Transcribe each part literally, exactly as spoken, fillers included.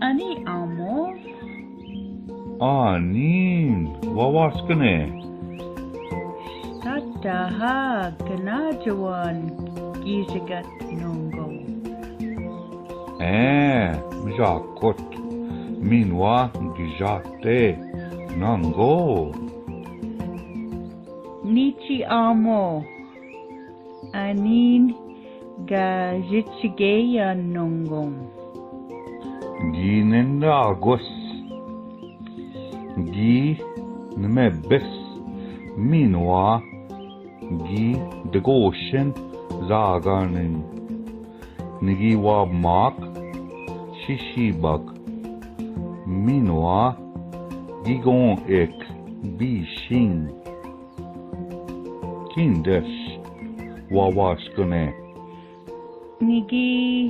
आनी आमो। आनी, वा वास्कने। ताता हा घना जवान की जगत नोंगो। ए, मजाकोट, मीनवा गिजाते नंगो। नीची आमो। अनीन गा जिच गे या नोंगोम। गी निंदा गोस। गी नमे बेस। मीनवा गी दगोशन जागानिन। निगी वा माक शिशी बक। मीनवा गिगों एक बीशिंग। किंदस वा वास्कने। निगी,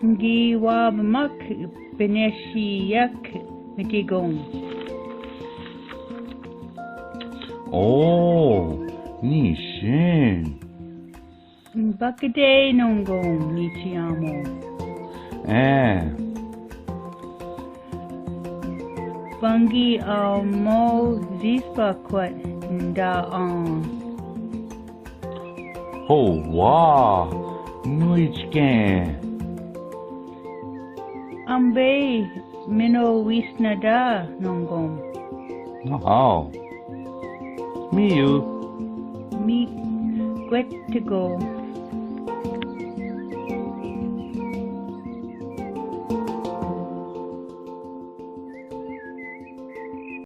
निगी वा मक बिनेशी यक मिटिगों। ओ, निशिन। बकदे नोंगों नीची आमो। ए। बंगी आमो जीस बा क्वत नदा आं। हो वा, नुइच के। अम्बे मिनो विस नदा नोंगोम। हाओ। मियू। मी क्वेट गो।